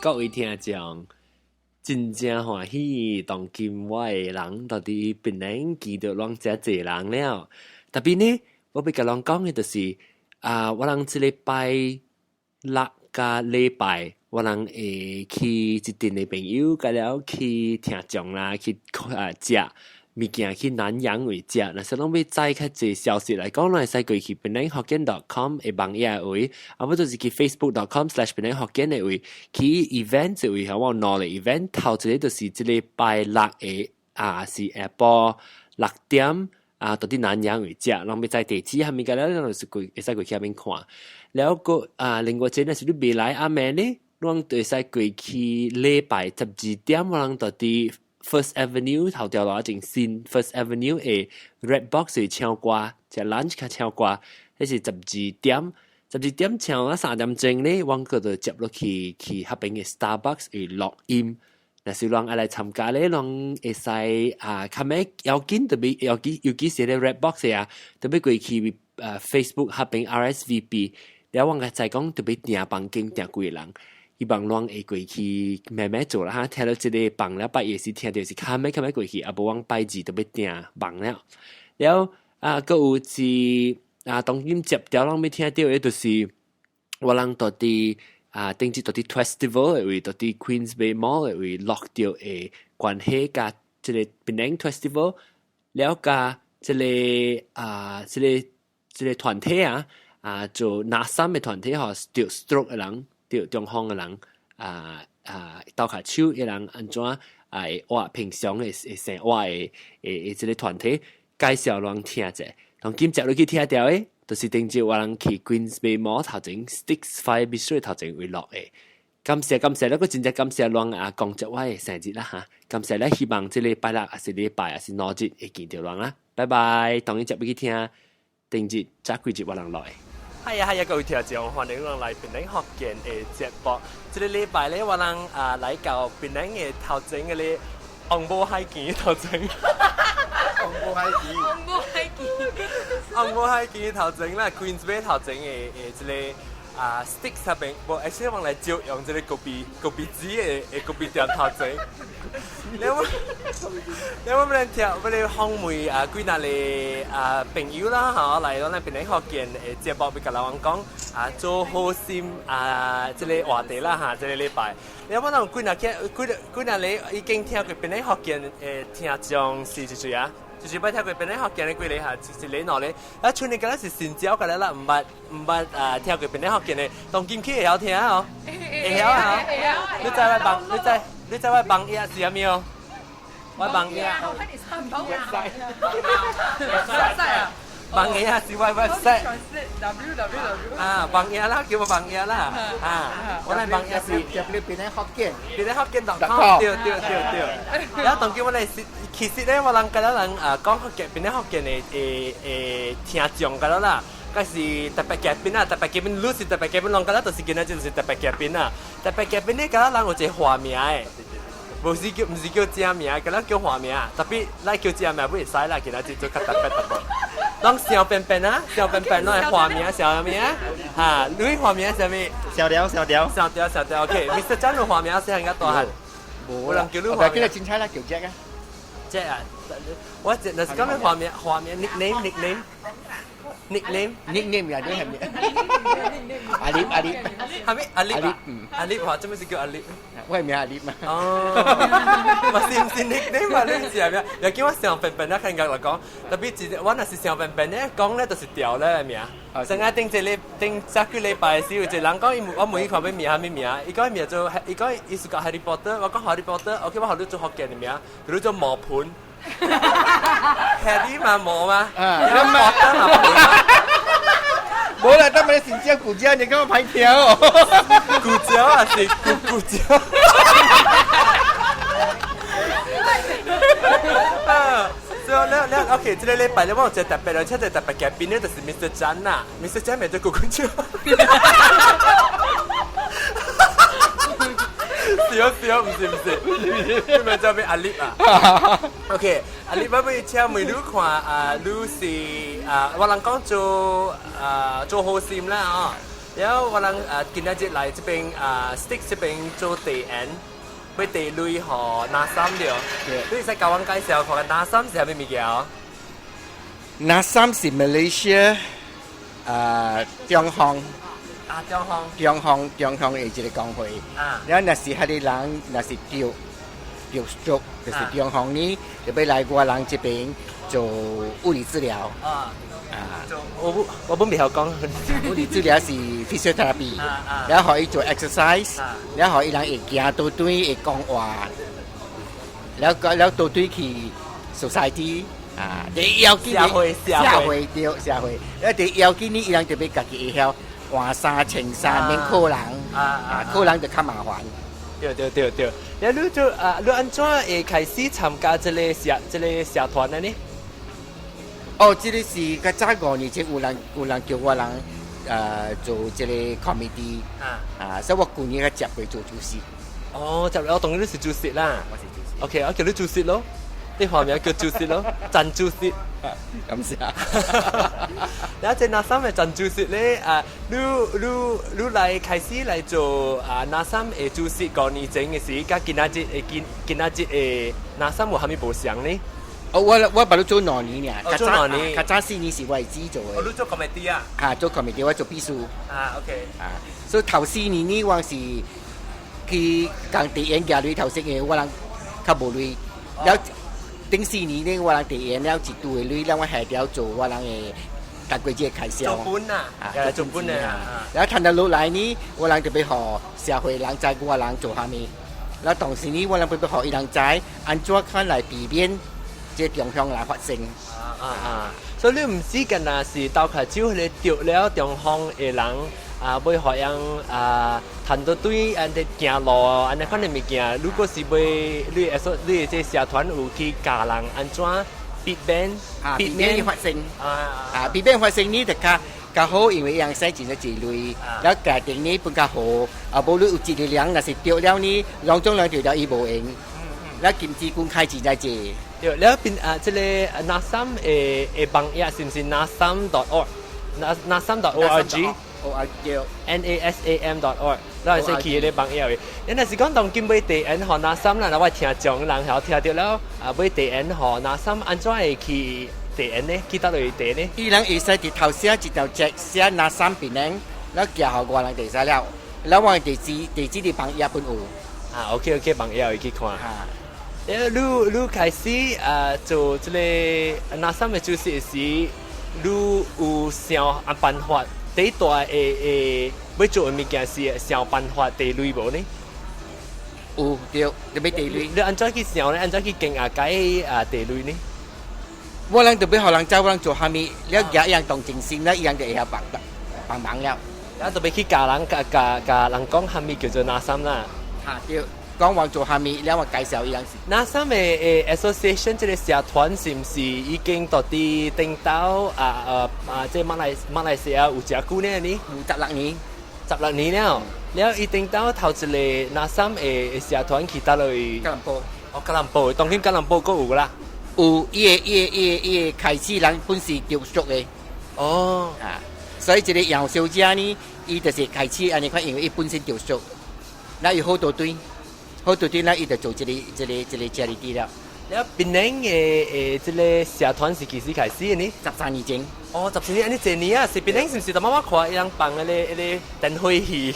各位聽眾，真正歡喜，當今我的人到佇檳城見著攏遮濟人了。特別呢，我欲共人講的就是啊，我人這禮拜六佮禮拜，我人會去一陣的朋友，佮了去聽眾啦，去啊食物件去南洋位食。若是攏欲知較濟消息來講，攏會使過去檳城福建 .com 的網頁位，啊，無就是去 facebook.com/檳城福建的位，去 event 的位，我有兩個 event，頭一個就是這禮拜六的啊，是下晡6點啊，到佇南洋位食，攏欲知地址啥物件了，攏是過會使過去遐邊看。了閣啊，另外一個若是你未來暗暝呢，攏會使過去禮拜12點，我人到佇 First Avenue 頭條路前新 First Avenue 的 Red Box 去唱歌，食 lunch 較唱歌，彼是十二點，十二點唱啊3點鐘呢，我閣就接落去去彼邊的 Starbucks 去錄音。若是人愛來參加咧，攏會使啊，較尾要緊特別要緊，尤其是咧 Red Box 啊，特別過去Facebook 彼邊 RSVP，了我個再講特別訂房間訂幾個人。希望攏會過去慢慢做啦哈，聽到這个房了拜一時聽著是較尾較尾過去，啊無阮拜二就欲訂房了。了啊，閣有一啊，當今接條攏欲聽著的，就是我人到佇啊，頂日到佇 Festival 的位，到佇 Queensway Mall 的位錄著的關係，佮這个檳城 Festival 了佮這个啊，這个團體啊，啊做拿衫的團體吼，著 stroke 的人。著中風的人啊啊，鬥跤手的人按怎啊會活平常的會生活的的這个團體介紹人聽者，當今接落去聽著的，就是頂日我人去 Queensway Mall 頭前 Sticks Fire Bistro 頭前位錄的。感謝感謝，咱閣真正感謝攏啊講接我的生日啦哈！感謝咱希望這禮拜六抑是禮拜抑是兩日會見著人啦。拜拜，當然接欲去聽，頂日早幾日我人來。係啊係啊，各位聽眾，歡迎攏來檳城福建的節目。這个禮拜咧，我人啊來到檳城的頭前个咧紅毛海墘頭前。紅毛海墘。紅毛海墘。紅毛海墘頭前啦，Queensway 頭前的的這个啊，Sticks 那邊，無，而且我來招用這个咖啡咖啡機的的咖啡店頭前。你我，你我欲來聽，欲來訪問啊，幾若个啊朋友啦，吼，來咱檳城福建的節目，欲共人講啊，做好心啊，這个話題啦，哈，這个禮拜。你我人幾若聽，幾幾若个已經聽過檳城福建的聽眾是是誰啊？就是捌聽過檳城福建的幾个哈，一个兩個。啊，像你敢若是新招過來啦，毋捌啊聽過檳城福建的，當今去會曉聽哦，會曉啊！你知我網，你知你知我網頁是啥物哦？我網頁。 website 啊！網頁是我 website。 www。啊，網頁啦，叫我網頁啦。啊，我來網頁是 W 檳城福建，檳城福建 .com，對對對對。然後當今我來是，其實咧，我人敢若人啊講福建檳城福建的的的聽眾敢若啦，佮是特別嘉賓啊，特別嘉賓，你是特別嘉賓，攏敢若就是今仔就是特別嘉賓啊。特別嘉賓咧，敢若人有一個化名的。無是叫，毋是叫正名，敢若叫化名。特別來叫正名不會使啦，今仔日做較特別淡薄。攏小便便啊，小便便攏會化名，小名哈，你化名啥物？小條小條。小條小條，OK。Mr. 張的化名細漢較大漢。無人叫你化名。叫你凊彩啦，叫 Jack 啊。 Jack 啊，我這若是講你化名，化名 nickname nickname nickname nickname 也對係咪？阿力阿力。係咪阿力啊？阿力話做咩是叫阿力？我係名阿力嘛。哦，嘛是毋是 nickname 嘛？你是係咩？又叫我上笨笨啊，聽人來講，特別是我若是上笨笨咧，講咧就是掉咧名。上下頂一禮頂十幾禮拜時，有一個人講伊我問伊看欲名啥物名，伊講伊名做，伊講伊是講 Harry Potter，我講 Harry Potter，OK，我予你做福建的名，叫你做毛盤。Harry 嘛毛嘛，啊，Potter 嘛盤嘛。無啦，當咪先只古蕉，你講歹聽哦。古蕉啊，是古古蕉。啊，所以了了，OK，這个禮拜咧，我有一個特別，而且一個特別嘉賓咧，就是 Mr. 張啦，Mr. 張名做古古蕉。是哦是哦，毋是毋是，你名叫咩阿力啊？OK，阿力，我欲請問你看啊，你是啊，我人講做啊做好心啦哦。然後我人啊今仔日來這邊啊 Stick 這邊做地緣，欲提鐳予 NASAM 著。你會使共阮介紹看看 NASAM 是啥物物件哦？ NASAM 是 Malaysia 啊中方。啊，中方。中方的一個工會。了若是彼个人若是著 stroke，就是中風呢，就欲來我人這邊做物理治療。啊，我本袂曉講。物理治療是 physiotherapy，了予伊做 exercise，了予伊人會行倒轉，會講話，了了倒轉去 society 啊，第要緊社會社會對社會，了第要緊呢，伊人就欲家己會曉換衫穿衫，免靠人，啊靠人就較麻煩。對對對對，了你做啊，你按怎會開始參加這個社團的呢？哦，這個是較早5年前有人叫我人做這個 committee 啊，所以我舊年較接去做主席。哦，就我當你是主席啦。我是主席。 OK，我叫你主席咯，你畫名叫主席咯，陳主席。感謝。了這 NASAM 的陳主席咧，啊，你來開始來做啊，NASAM 的主席5年前的時，佮今仔日的今仔日的 NASAM 有啥物無相呢？哦，我捌做兩年爾，做兩年，較早4年是我自己做的。哦，你做 committee 啊？啊，做 committee，我做秘書。啊，OK。啊，所以頭四年呢，我是去共地緣寄鐳頭先的，我人較無鐳。了頂四年呢，我人地緣了一堆的鐳，讓我協調做我人的逐個月開銷。做本啊，啊，做本啊。了趁著落來呢，我人就欲予社會人知我人做啥物。了同時呢，我人欲予伊人知按怎款來避免這中風來發生。啊啊啊！所以你毋是干焦是鬥跤手彼個著了中風的人啊，欲予人啊，趁倒轉按呢行路按呢款的物件。如果是欲你會說你的這社團有去教人按怎避免避免發生啊，避免發生呢就較較好，因為伊人使真濟鐳，了家庭呢分較好，啊無你有一個人若是著了呢，攏總人著了伊無閒，了金錢滾開真濟濟。對，了邊啊，這個 NASAM 的網頁是毋是 nasam.org？nasam .org。 O 對 NASAM.org，咱會使去彼個網頁的。你若是講當今欲提緣予 NASAM 啦，我聽眾人曉聽著了，啊，欲提緣予 NASAM，按怎會去提緣呢？去佗落提呢？伊人會使佇頭寫一條節寫 NASAM 檳城，了寄予我人就會使了。了我地址佇網頁本有。啊，OK OK，網頁會去看。欸，你開始啊做這個 NASAM 的主席時，你有想啊辦法？第一大的欲做的物件是想辦法提鐳無呢？有對，就欲提鐳。你按怎去想呢？按怎去經啊解啊提鐳呢？我人就欲予人知，我人做啥物，了舉伊人同情心，了伊人就會曉幫幫忙了。啊，特別去教人教教教人講啥物叫做 NASAM 啦。哈對，講我做啥物，了我介紹伊人是。 NASAM 的 association 這個社團是毋是已經到佇頂頭啊啊啊？這馬來西亞有誠久呢？呢？有16年。16年了。了伊頂頭頭一個 NASAM 的社團去佗落？吉隆坡。哦，吉隆坡，當今吉隆坡閣有啦。有，伊個開始人本是著 stroke 的。哦。啊，所以這個楊小姐呢，伊就是開始按呢款，因為伊本身著 stroke，那伊好倒轉。好倒轉，那伊就做這個 charity 了。了，檳城的這個社團是幾時開始的呢？13年前。哦，13年，按呢濟年啊！是檳城是毋是？逐擺我看伊人放彼個燈火戲，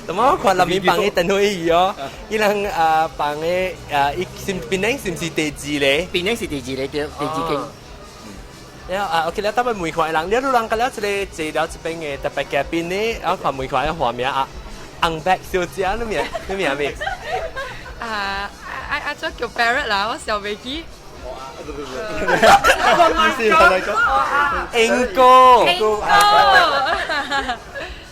逐擺我看內面放的燈火戲哦，伊人啊放的啊，伊是檳城是毋是第二個？檳城是第二個對，第二間。了啊，OK，了，特別問看的人，了，你人甲了這個坐了這邊的特別嘉賓呢，我看問看的畫面啊。紅白小姐，你名你名咩？啊啊啊！這叫 Parrot 啦，我小飛機。英哥。英哥。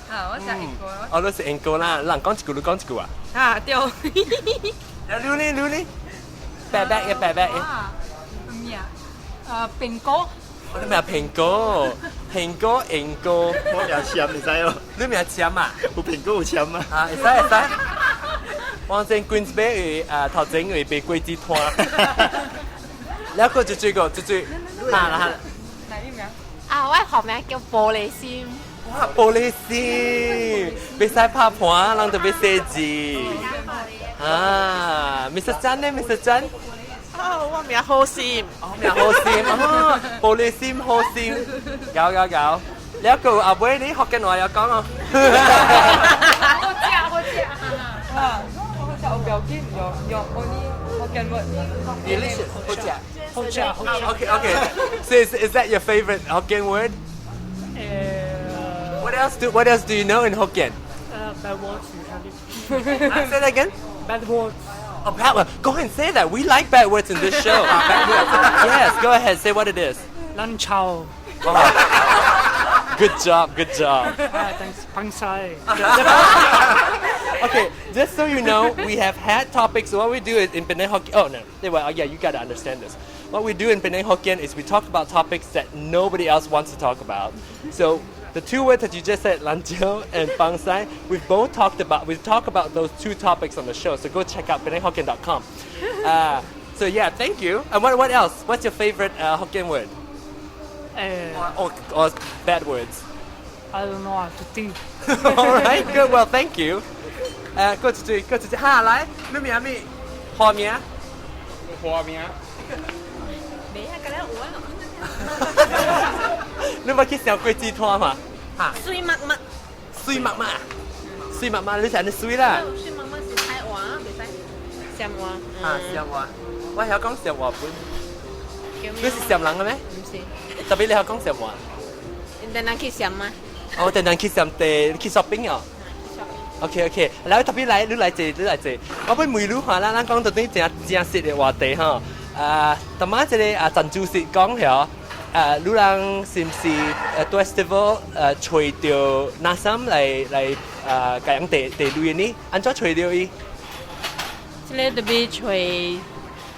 啊，我講英哥。哦，你是英哥啦，人講一句，你講一句啊。啊，對。你呢？你呢？白白嘅，白白嘅。咩啊？啊，蘋果。我你名蘋果，蘋果英哥。我名簽，你知哦？你名簽啊？有蘋果有簽啊？啊，會使會使。我先 Queensberry 啊，頭前會賣果子攤。了個就這個，就這，哈啦哈。哪一名？啊，啊，我學名叫玻璃心。哇，玻璃心，袂使拍盤，人就欲寫字。啊，Mr. 張呢？Mr. 張？啊，我名好心。哦，名好心，哦，玻璃心好心，搞搞搞。你一個阿妹，你學緊話有講哦。好食好食。啊，好食，我不要緊，用用 only Hokkien word。 Delicious，好食。好食好食。 Okay. So is that your favorite Hokkien word? What else do you know in Hokkien? Bad words usually. Say that again. Bad words. Oh, bad word. Go ahead and say that. We like bad words in this show. Bad words. Yes, go ahead. Say what it is. 爛臭。 Good job. Good job. Ah, thanks. 放屎。 Okay, just so you know, we have had topics. What we do is in Penang Hokkien. Oh no, well, yeah, you gotta understand this. What we do in Penang Hokkien is we talk about topics that nobody else wants to talk about. So the two words that you just said, 爛臭 and 放屎, we've both talked about. We've talked about those two topics on the show. So go check out penanghokkien.com. So yeah, thank you. And what else? What's your favorite Hokkien word? Or bad words? I don't know how to think. All right, good. Well, thank you. 過一嘴，過一嘴，哈來，你名咩？花名？花名。沒啊，今日有啊。你捌去燒果子攤嘛？哈？水媽媽。水媽媽，水媽媽，你是按呢水啦？水媽媽是台話，袂使暹話。啊，暹話，我曉講暹話本。你是暹人的咩？毋是。特別你曉講暹話？𪜶定去暹嗎？哦，定定去暹地去 shopping 哦。OK，來特別來，你來坐，你來坐。我欲問你看啦，咱講到底誠誠實的話題吼。啊，頭仔這个啊，陳主席講曉，啊，你人是毋是festival 揣著 NASAM 來來啊，共人地地類呢？按怎揣著伊？這个特別揣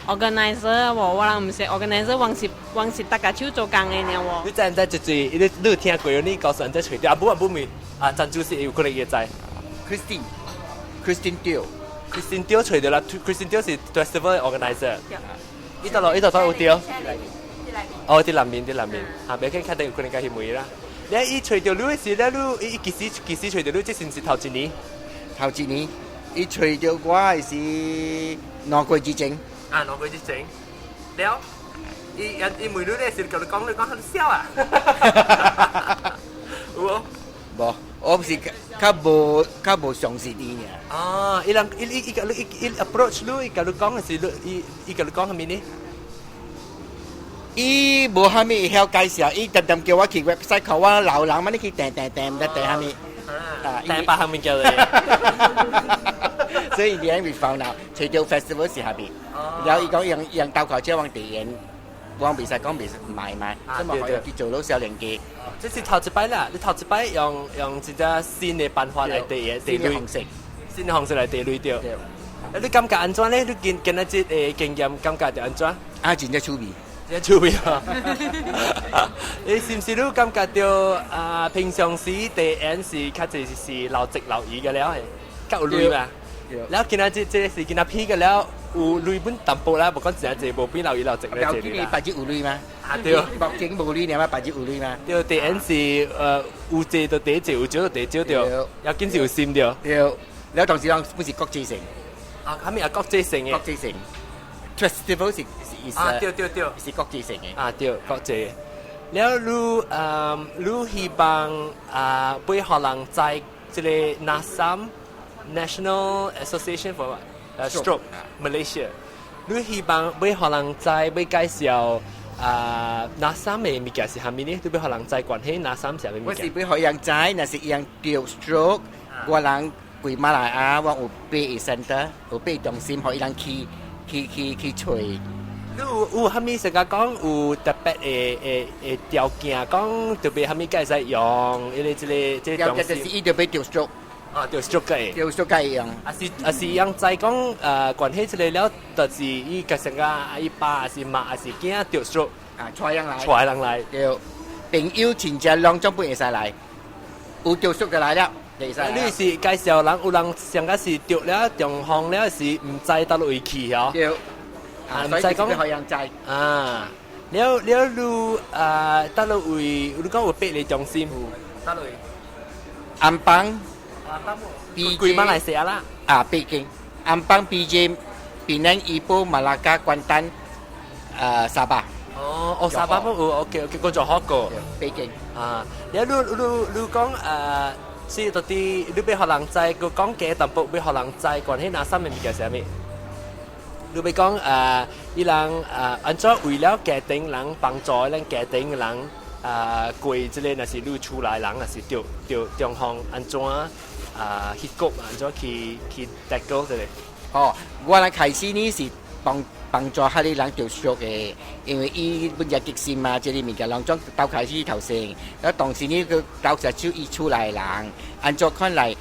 organizer 無，我人毋是 organizer，往是往是逐家手做工的爾無。你知毋知一嘴？你有聽過你告訴按怎揣著？啊，無啊，無問啊，陳主席有可能伊會知。 Christine，Christine Teo。 Christine Teo 揣著啦，Christine Teo 是 festival organizer。伊佗落伊佗佗有著。哦，佇南面，佇南面，嚇，袂緊，確定有可能共伊問啦。你伊揣著你的時咧，你伊幾時幾時揣著你？這是毋是頭一年？頭一年，伊揣著我的是2個月之前。啊，兩個月之前。了，伊伊問你咧時，共你講，你講很痟啊。有無？無，我是較無較無重視伊爾。啊，伊人伊伊伊共你伊伊 approach 你，伊共你講的是你伊伊共你講啥物呢？伊無啥物會曉介紹，伊定定叫我去 website 看，我老人嘛，你去訂訂訂，毋知訂啥物。啊，訂百項物件嚟。所以伊會煩惱，揣著 festival 是下邊，然後伊講用用兜口車往地緣，我袂使講袂買買，所以嘛可以去做到少年家。這是頭一擺啦，你頭一擺用用一個新的辦法來地地類新的方式，新的方式來地類著。你感覺按怎咧？你今今仔日的經驗感覺著按怎？啊，真正趣味。真趣味啊！你是毋是你感覺著啊？平常時地緣是較濟是留職留意嘅了，較有鐳嘛？然後今仔日這個是今仔批嘅了，有鐳本淡薄啦，無講真濟，無變留意留職咧。表記你白紙有鐳嗎？啊對，目前無鐳，爾嘛白紙有鐳嗎？對，地緣是有濟就地濟，有少就地少對，要緊是有心對。對，了同時講不是國際性。啊，啥物啊國際性的？國際性，festival 是是啊，對對對，是國際性的。啊對，國際。了你你希望啊，欲予人知這個 NASAM National Association for Stroke Malaysia，你希望欲予人知，欲介紹啊 NASAM 的物件是啥物呢？你欲予人知關係 NASAM 是啥物物件？我是欲予人知，若是𪜶著 stroke，我人規馬來亞我有八个 center，有八個中心，予伊人去去去去揣。你有有啥物成日講有特別的的的條件，講特別啥物會使用，彼個這個這個條件就是伊著欲著 stroke。啊，著 stroke 的。著 stroke 會用。啊是啊是樣知講關係這個了，就是伊個成個伊爸還是媽還是囝著 stroke，啊，帶人來。帶人來。對，朋友親戚攏總本會使來，有著 stroke 就來了。會使。你是介紹人，有人上個是著了中風了，是毋知佗落位去哦。對。啊，毋知講予人知。啊，了了你啊，佗落位，你講有八个中心，佗落位？安邦。規馬來西亞啦。啊，北京、安邦、PJ、檳城、怡保、馬拉加、關丹、沙巴。哦，哦，沙巴冇有，OK OK，個就好個。北京。啊，了你講是到底你欲予人知，閣講加淡薄欲予人知，關係哪三個物件是啥物？你欲講伊人按怎為了家庭人幫助咱家庭人過這个，若是你厝內人，若是著著中風，按怎去顧，按怎去 tackle 這个？哦，我來開始呢是幫助彼个人著 stroke 的，因為伊本也激心嘛，這个物件攏總鬥開始頭先，了當時呢閣鬥實手伊厝內人，按怎款來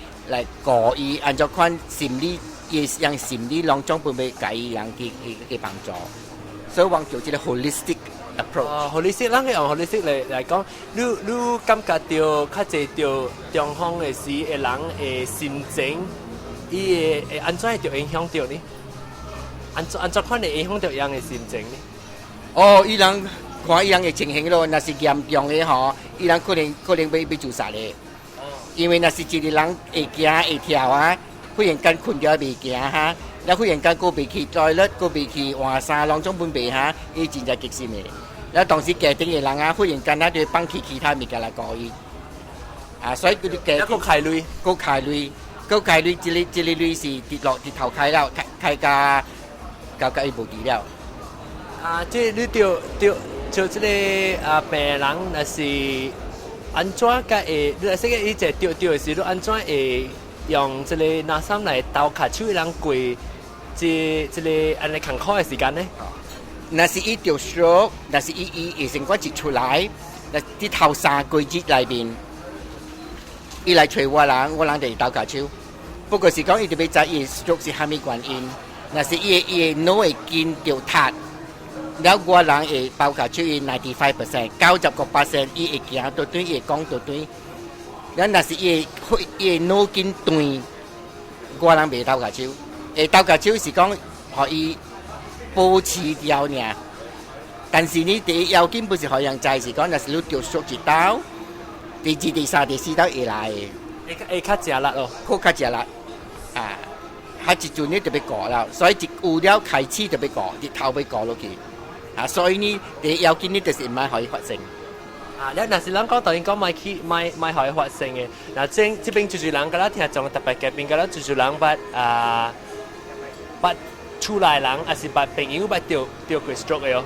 顧伊，按怎款心理，伊用心理攏總分欲共伊人去幫助，所以我叫這个 holistic approach。哦，holistic，咱去用 holistic 來講，你感覺著較濟著中風的時的人的心情，伊會按怎會著影響著呢？按怎款會影響著人的心情呢？哦，伊人看伊人的情形咯，若是嚴重的吼，伊人可能欲自殺的。哦。因為若是一个人會行會跳啊，忽然間睏著袂行哈，了忽然間閣袂去 toilet，閣袂去換衫，攏總本袂哈，伊真正激心的。了當時家庭的人啊，忽然間啊，就放棄其他物件來顧伊。啊，所以佢哋家閣開鐳，閣開鐳，閣開鐳，這個鐳是跌落日頭開了，開開甲甲伊無佇了。啊，這你著著就這个啊病人，若是按怎才會？你若說伊這著著的時，你按怎會用這个 NASAM 來鬥跤手的人過這個按呢艱苦的時間呢？若是伊著 stroke，若是伊醫生講一出來，若佇頭3個月內面，伊來揣我人，我人就會鬥跤手。不過是講伊著欲知伊 stroke 是啥物原因。若是伊的腦會筋著塌，了我人會包跤手伊 95%，95%，伊會行倒轉，伊會講倒轉。了若是伊的腦筋斷，我人袂鬥跤手。會鬥跤手是講，予伊保持牢爾。但是你第一要緊不是予人知，是講若是你著 stroke 一刀，第二、第三、第四刀會來的。會較食力咯，閣較食力啊！彼一陣呢就欲顧了，所以一有了開始就欲顧，日頭欲顧落去啊！所以呢，第一要緊呢就是毋愛予伊發生。啊！了若是咱講當然講莫去莫予伊發生的，若這邊就是人敢若聽眾特別嘉賓，敢若就是人捌啊捌厝內人，抑是捌朋友捌著過 stroke 的哦，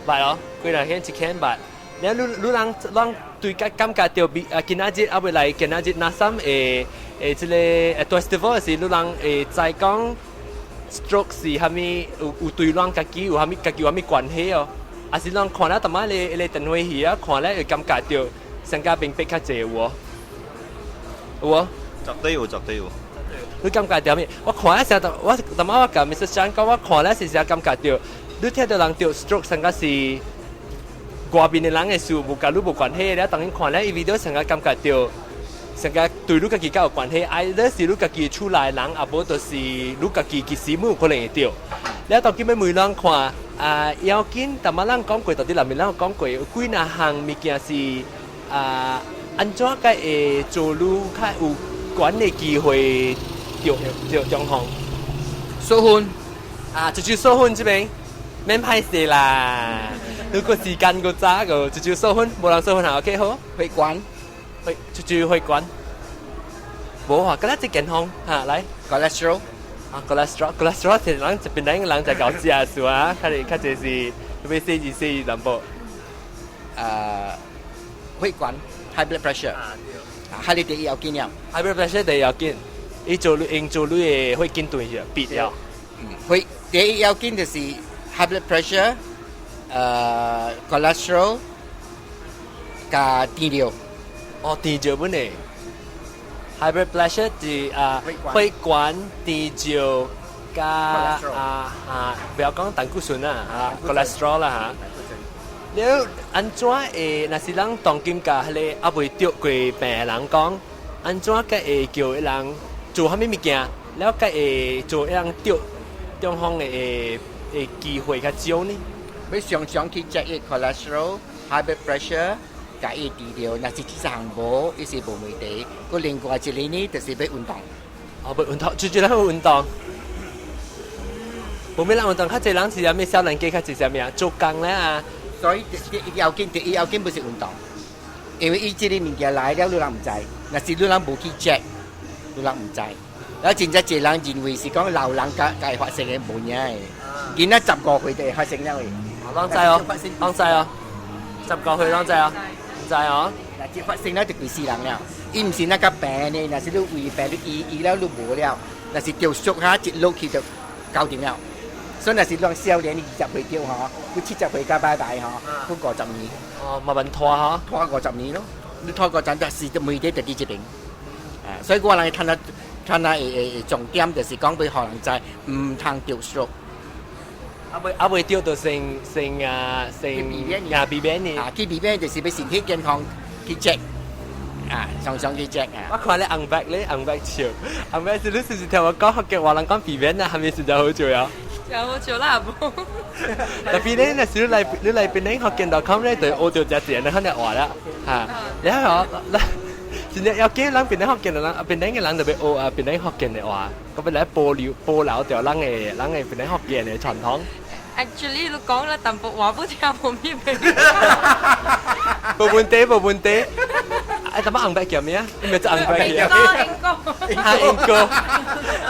捌哦，幾若顯一間捌。了你人咱對感感覺著比啊，今仔日猶未來今仔日 NASAM 會會這个 festival 是你人會知講 stroke 是啥物有對咱家己有啥物家己有啥物關係哦？抑是咱看了淡仔咧，个電話戲啊，看了會感覺著上加明白較濟有無？有無？絕對有，絕對有。你感覺著物？我看了時候，我淡仔我共 Mr. Chan 講，我看了時時感覺著，你聽著人著 stroke 上加是外面的人的事，無共你無關係了。當然看了伊 video 上加感覺著，上加對你家己較有關係。either 是你家己厝內人，抑無就是你家己其實冇可能會著。了當今欲問人看。啊，要緊，淡仔咱講過，到底內面咱有講過，有幾若項物件是啊，按怎才會做你較有懸的機會著著中風？數分啊，就數分這邊免歹勢啦。如果時間閣早個，就數分，無人數分下 OK 好。血管，血就血管，無啊，敢若這健康哈來，cholesterol。啊，cholesterol，cholesterol 是人這邊人人在搞食是啊，較濟較濟是欲細緻細緻淡薄。血管 high blood pressure，啊，彼个第一要緊了，high blood pressure 第一要緊，伊做你用做你的血筋斷去，閉掉。嗯，血第一要緊就是 high blood pressure，cholesterol，佮甜尿。哦，甜尿本的。High blood pressure 是啊，血管甜尿佮啊啊，不要講膽固醇啦，啊，cholesterol 啦嚇。了按怎會？若是咱當今共彼個猶未著過病的人講，按怎才會叫彼人做啥物物件？了才會做彼人著中風的機會較少呢？欲常常去 check 伊 cholesterol、high blood pressure，共伊治療，若是這項無，伊是無問題。閣另外一個呢，就是欲運動。哦，欲運動，最主要運動。無咩人運動，較濟人是啥物少年家較濟啥物啊？做工咧啊。所以第一要緊，第一要緊不是運動，因為伊這个物件來了，你人毋知，若是你人無去 check，你人毋知。然後真正濟人認為是講老人才會發生的無影的，囡仔15歲就會發生了的。攏知哦，攏知哦，15歲攏知哦，毋知哦。若這發生了就規世人了，伊毋是那個病呢，若是你胃病，你醫醫了你無了，若是著縮下一落去就搞定了。所以若是講少年20歲著吼，你70歲才拜拜吼，閣50年。哦，慢慢拖吼，拖五十年咯，你拖五十年，就是問題就佇這邊。啊，所以我人趁啊趁啊會會會重點就是講欲予人知，毋通著 stroke。啊未著就先先啊先啊避免呢。啊，去避免就是欲身體健康去 check，啊，常常去 check 啊。我看你紅白咧，紅白笑，紅白是你是毋是聽我講福建話人講避免啊？係咪實在好笑呀？有好笑啦，無。特別咧，若是你來檳城福建 .com 咧，就學到這字，你肯定話啦嚇。然後來，真正要見人檳城福建的人，檳城的人就欲學啊檳城福建的話，閣欲來保留著咱的檳城福建的傳統。 Actually，你講啦，淡薄話不聽無咩明。無問題，無問題。啊，怎麼紅白叫咩啊？你咪做紅白叫。英國，英國。啊，英國，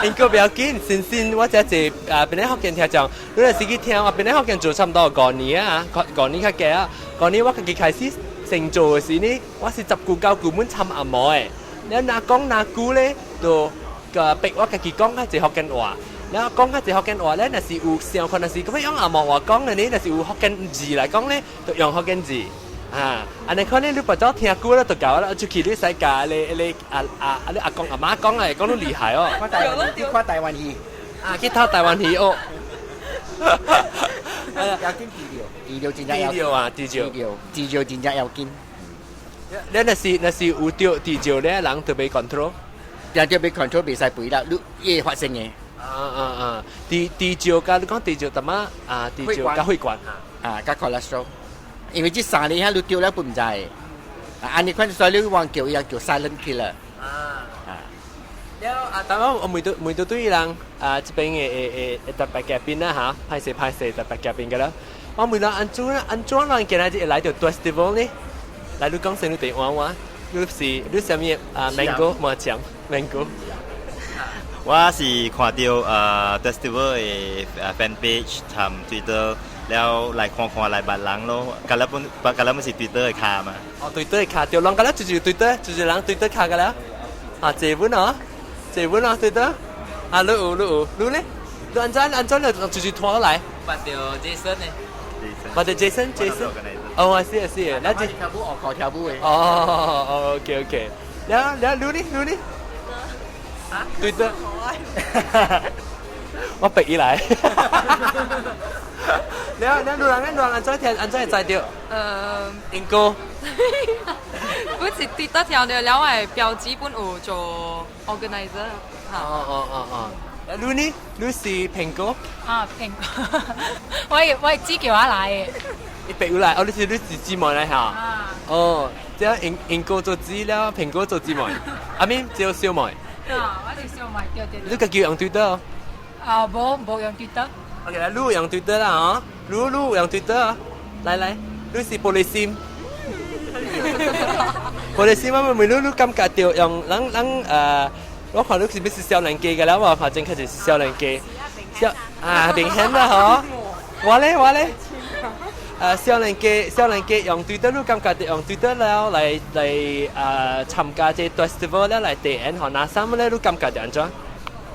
英國不要緊，先先我這濟啊，檳城福建聽眾，你若是去聽我檳城福建做差不多五年啊，五年較加啊，五年我家己開始先做的時呢，我是十句九句滿參紅毛的。你若講若久咧，就個逼我家己講較濟福建話。然後講較濟福建話咧，若是有想看，若是咁樣用紅毛話講的呢，若是有福建字來講咧，就用福建字。啊，按呢可能你跋早聽久了就夠啦，出去你使共你阿阿阿你阿公阿媽講啊，講得厲害哦。看台灣，看台灣戲。啊，去睇台灣戲哦。要緊治療，治療真正要治療啊，治療，治療，治療真正要緊。你若是有著治療咧，人就欲 control，定著欲 control 袂使肥啦，你會發生的。啊啊啊！治療佮你講治療淡仔啊，治療佮血管啊，佮 cholesterol。因為這三个遐你著了本毋知，啊，按呢款所以你往叫伊叫 silent killer。啊啊！了啊，當我問到對人啊，這邊的的的特別嘉賓啦嚇，歹勢歹勢特別嘉賓個啦。我問人按怎按怎人今仔日會來到 festival 呢？來，你講先，你電話我，你是你啥物啊？Mango 麻醬 Mango。我是看著festival 的 fan page 同 Twitter 了來看看來捌人咯，佮咱本佮咱本是 Twitter 的卡嘛。哦，Twitter 的卡，對，人佮咱就是 Twitter，就是人 Twitter 卡個了。啊，這本哦，這本哦，Twitter。啊，你有你有，你咧？你按怎按怎你就是拖來？捌著 Jason 呢？捌著 Jason Jason。哦，我是是，那這跳舞學跳舞的。哦，OK OK。了了，你呢？你呢？啊，對的。我逼伊來。了了，路人咧，路人按怎聽？按怎會知著？英哥。本是跌得聽著了，我的表姊本有做 organizer。哦哦哦哦。你呢？你是蘋果？啊，蘋果。我係姊叫我來的。你逼來，哦，你是姊妹來嚇？啊。哦，這樣英英哥做姊了，蘋果做姊妹，阿咪只有小妹。啊，我是小妹，對對。你家己用 Twitter 哦？啊，無用 Twitter。 OK，來，你用 Twitter 啦，哦，你用 Twitter，來來，你是玻璃心。玻璃心，我問你，你感覺著用咱咱我看你是不是少年家嘅啦？我看真確實是少年家，少啊明顯啦，嗬。我咧我咧，少年家少年家用 Twitter，你感覺著用 Twitter 了來來參加這 festival 了來體驗，嗬，哪三咧？你感覺著按怎？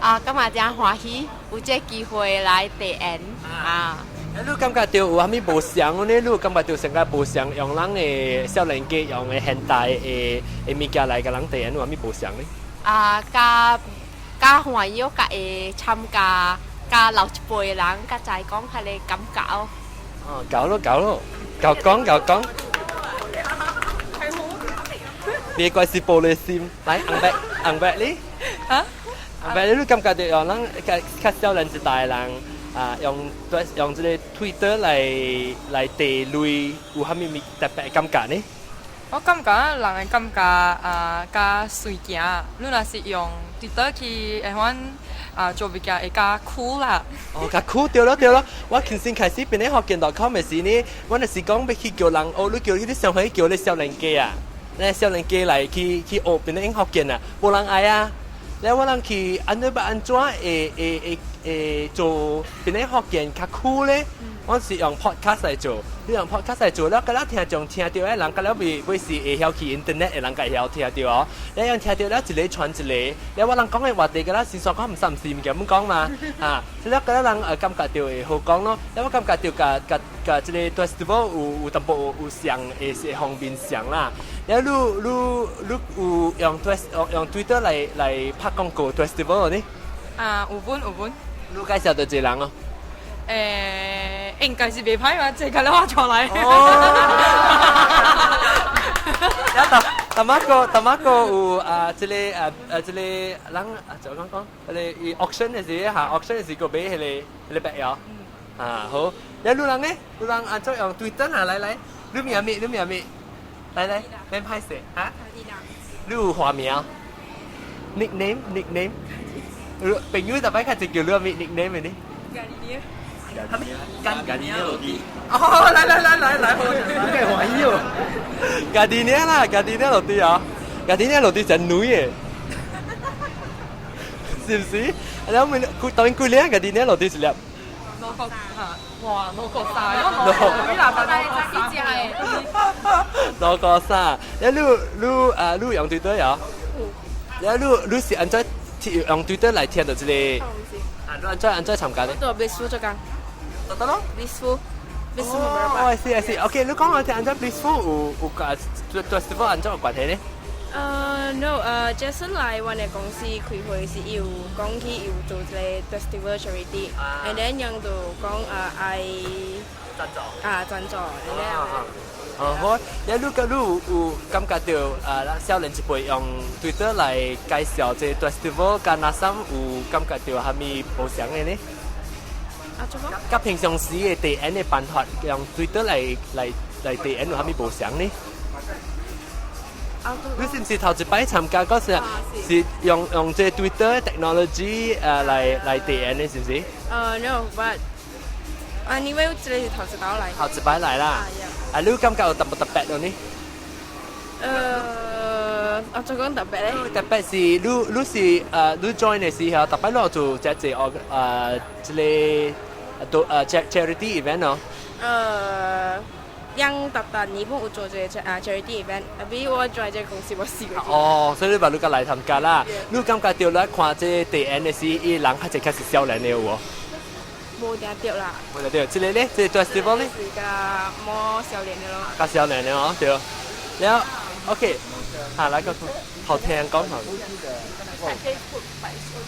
啊，感覺真歡喜，有這機會來體驗啊！你感覺著有啥物無相呢？你感覺著成個無相用咱的少年家用的現代的的物件來共人體驗，有啥物無相呢？啊，較較歡喜，較會參加，較老一輩人較知講彼个感覺哦。哦，夠咯夠咯，夠講夠講。別怪是玻璃心，來紅白紅白你，啊？紅白你感覺著用咱較較少年一代人，啊，用用這個 Twitter 來地類有啥物物特別的感覺呢？我感覺人會感覺啊，較隨行。你若是用 Twitter 去會款啊做物件會較酷啦。哦，較酷對咯對咯。我先開始變咧福建 .com 的時呢，我若是講欲去叫人學，你叫你上回叫你少年家啊，你少年家來去學變咧福建啊，無人愛啊。了我人去按怎欲按怎會做變咧福建較酷咧？我是用 podcast 來做，你用 podcast 來做了，佮了聽眾聽著的人，佮了未未是會曉去 internet 的人，會曉聽著哦。你用聽著了一個傳一個，了我人講的話題，佮了先說講毋三毋四物件毋講嘛，啊，所以佮了人感覺著會好講咯。了我感覺著佮佮佮這個 festival 有淡薄有像會是方便上啦。了你有用 Twitter 來拍廣告 festival 呢？啊，有本有本。你介紹著一個人哦。應該是袂歹嘛，這個我出來。哦。了淡淡仔個有啊，這個啊啊這個人啊，就講講，彼個 auction 的時嚇，auction 的時閣買彼個彼個白哦。啊好，了你人呢？你人按怎用 Twitter 啊？來來，你名咩？你名咩？來來，免歹勢啊？你有花名？Nickname nickname？朋友逐擺較濟叫你咩 nickname 的呢？家己落地。哦，來來來來來，我會歡喜哦。家己呢啦，家己呢落地啊，家己呢落地真女的，是不是？然後問，當然幾年家己呢落地一粒。攞個嚇，哇，攞個啥？攞個幾嗱？攞個啥？你你啊，你用 Twitter 呀？你你是按怎用 Twitter 來聽著這個？啊，你按怎參加呢？做 Blissful 做工。得咯。 Blissful。Blissful。哦，是是，OK，你講我聽按怎 Blissful 有佮 festival 按怎有關係呢？No，Jason 來阮的公司開會時，伊有講起伊有做一個 festival charity，and then 𪜶就講愛贊助啊贊助，and then 哦好，你你個你有感覺著啊，少年一輩用 Twitter 來介紹這個 festival，佮那三有感覺著啥物無仝的呢？啊，做麼？佮平常時的地緣的辦法，用 Twitter 來地緣有啥物無仝呢？你是毋是頭一擺參加嗰時是用這 Twitter technology 來地緣的，是毋是？No，but anyway，這個是頭一擺來。頭一擺來啦。啊，你感覺有特無特別呢？啊，做講特別咧？特別是你是你 join 的時候，特別你做這個這個都charity event 哦。樣特特年本有做這個啊 charity event，啊比我 join 這個公司無試過。哦，所以你話你佮來參加啦？你感覺著來看這地緣的時，伊人較濟較是少年的有無？無定著啦。無定著，這個咧，這個 festival 咧？是較無少年的咯。較少年的哦，對。了，OK，下來個好聽講好。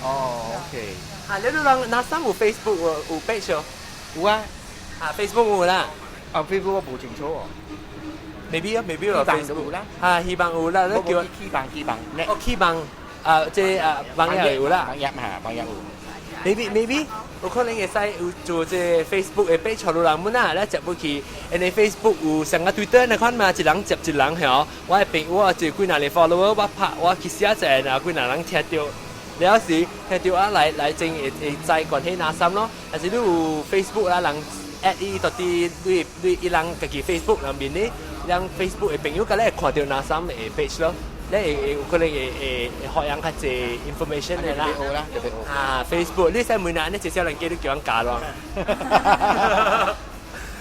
哦，OK。啊，你人那三有 Facebook 有 page 哦？有啊。啊，Facebook 有啦。啊，Facebook 我無清楚哦。 Maybe 啊，maybe 有 Facebook 啦。啊，希望有啦，你叫希望希望。哦，希望啊，這啊網頁有啦。網頁嚇，網頁有。 Maybe 有可能會使有做這 Facebook 的 page 予人們啊，咧接入去，因為 Facebook 有像個 Twitter 那款嘛，一人接一人嚇。我的朋友我這幾若個 follower，我拍我去寫一下，然後幾若人聽著，了時聽著啊來真會知關係哪三咯。但是你有 Facebook 啦，人 add 伊到底你伊人家己 Facebook 內面呢，讓 Facebook 的朋友佮你會看著哪三的 page 咯。你會有可能會學人較濟 information 的啦。啊，Facebook，你使問下，你介紹人叫你叫人加咯。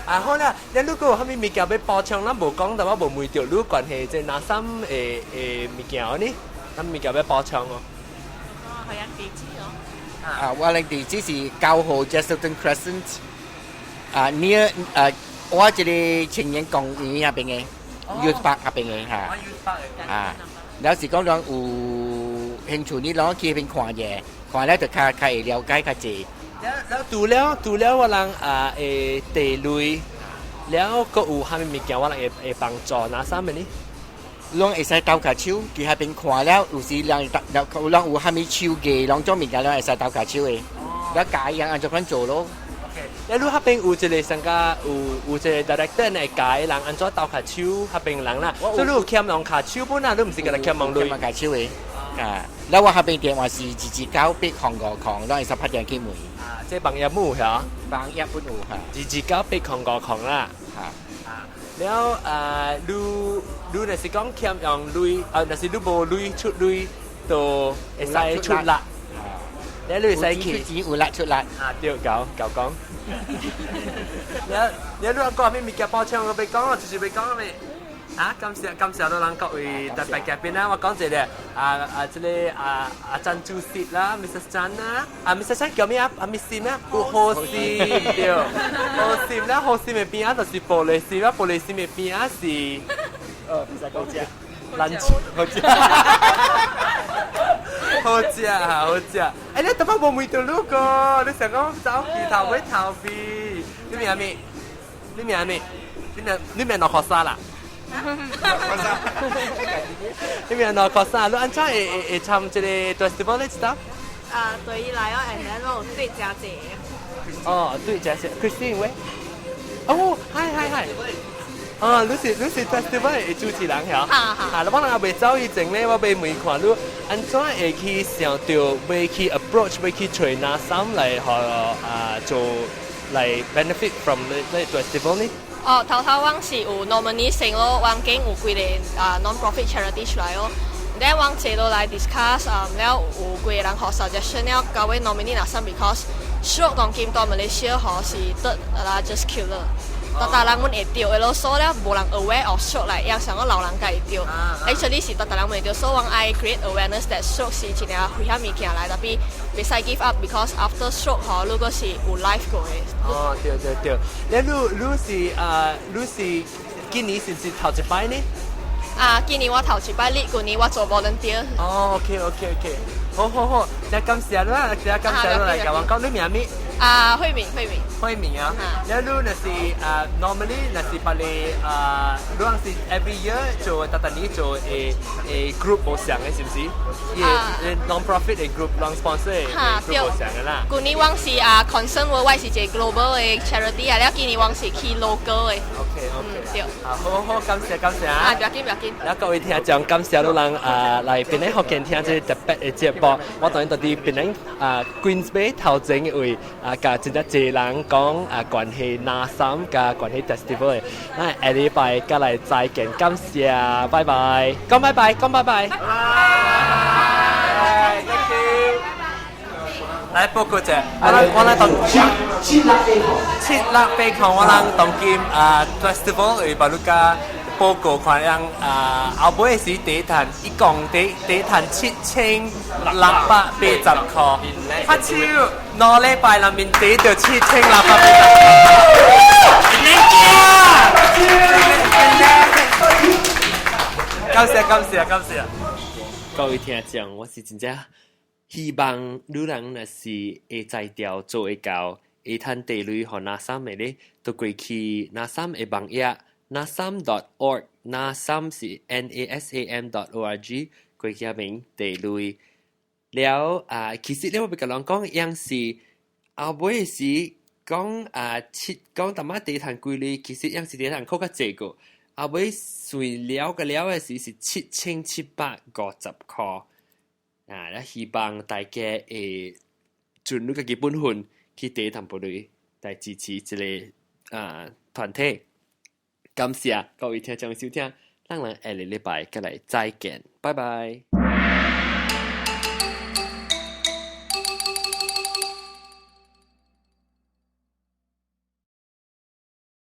啊好啦，你如果有啥物物件欲補充，咱無講，但我無問著你關係這哪三的物件呢？咱物件欲補充哦。係啊，地址哦。啊，我的地址是9號 Jesselton Crescent，啊，near 啊，我這個青年公園那邊的，Youth Park 那邊的嚇。啊，了是講講有興趣，你攏去彼邊看者，看了就較會了解較濟。了除了我人啊會地雷，了閣有啥物物件我人會幫助哪三物呢？攏會使鬥跤手，去彼邊看了，有時人有人有啥物手藝，攏種物件攏會使鬥跤手的。了教伊按怎款做咯。你彼邊有一個上個有一個 director 來教人按怎鬥跤手，彼邊人啦，所以你有欠人跤手本啊，你毋是共人欠問鐳。欠跤手的。啊，แล้ว我彼邊電話是2298055，咱會使拍電去問。啊，這網頁有嚇？網頁本有嚇。2298055啦。嚇。啊，了啊，你若是講欠用鐳，啊，若是你無鐳出鐳，就會使出力。你會使去。出錢有力出力。啊，對，夠夠講。你講咩物件包槍我欲講，就是欲講咩？啊，感謝感謝到人各位特別嘉賓啦，我講一個啊啊，這個啊啊張主席啦，Mr. 張啦，啊 Mr. 張叫咩啊？啊 Miss 咩？何心對，何心啦，何心的邊仔就是玻璃心啦，玻璃心的邊仔是，哦，唔使講食，蘭好食，好食好食。哎，你特別無問到你個，你想講走去頭尾頭尾，你名咩？你名咩？你名哪學啥啦？你名哪學啥？你按怎會參這個 festival 你知道？啊，對伊來哦，and then 我有對誠濟。哦，對誠濟，Christine 喂。哦，hi hi hi。哦，你是 festival 的主持人曉？哈哈。啊，我人還未走以前咧，我欲問看你按怎會去想著欲去 approach，欲去揣 NASAM 來予啊做來 benefit from 呢 festival 呢？哦，頭頭阮是有 nominee 先咯，阮間有幾个啊 non-profit charity 出來咯。then 阮坐落來 discuss 啊，了有幾个人予 suggestion 了，到尾 nominee NASAM because stroke 當今蹛馬來西亞吼是 third largest killer。逐逐人阮會著的咯，所以了無人 aware of stroke 來，樣像講老人家會著。Actually 是逐逐人會著，所以阮愛 create awareness that stroke 是一個危險物件來，tapi 袂使 give up because after stroke 吼，如果是有 life 過的。哦，對對對，你是今年是毋是頭一擺呢？啊，今年我頭一擺，你舊年我做 volunteer。哦，OK OK OK，好好好，真感謝你啦，真感謝你來共我講，你名咩？啊，慧敏，慧敏。慧敏啊，了你若是啊，normally 若是別個啊，你是 every year 做，逐逐年做的 group 無相的，是毋是？伊 non-profit 的 group， non-sponsor 的 group 無相的啦。舊年阮是啊，Concern Worldwide 是一個 global 的 charity 啊，了今年阮是去 local 的。 OK。對。啊，好好，感謝感謝啊！啊，不要緊不要緊。了各位聽眾，感謝你人啊來檳城福建聽這個特別的節目。我當然佇檳城啊 Queensway 頭前的位啊，共真正濟人講啊關係 NASAM 佮關係 festival 的。咱下禮拜再來再見，感謝，拜拜，講拜拜，講拜拜。拜拜，Thank you。來報告者，我來當768空，我人當今啊 festival 為巴魯加報告看樣啊，後尾是地壇一共地壇7680塊，拍手2禮拜內面籌著7680塊。Thank you，感謝感謝感謝。各位聽眾，我是真正希望女人若是會才調做會到，會趁地鐳予 NASAM 的咧，就過去 NASAM 的網頁 nasam.org，nasam 是 nasam.org，過去遐邊地鐳了啊，其實咧我欲共人講，樣是後尾是講啊七講淡仔地趁幾鐳，其實樣是地趁較較濟個，後尾算了個了的時是7750塊。啊！咧希望大家會盡你家己本分去提淡薄鐳來支持這个啊團體。感謝各位聽眾收聽，咱人下個禮拜閣來再見，拜拜。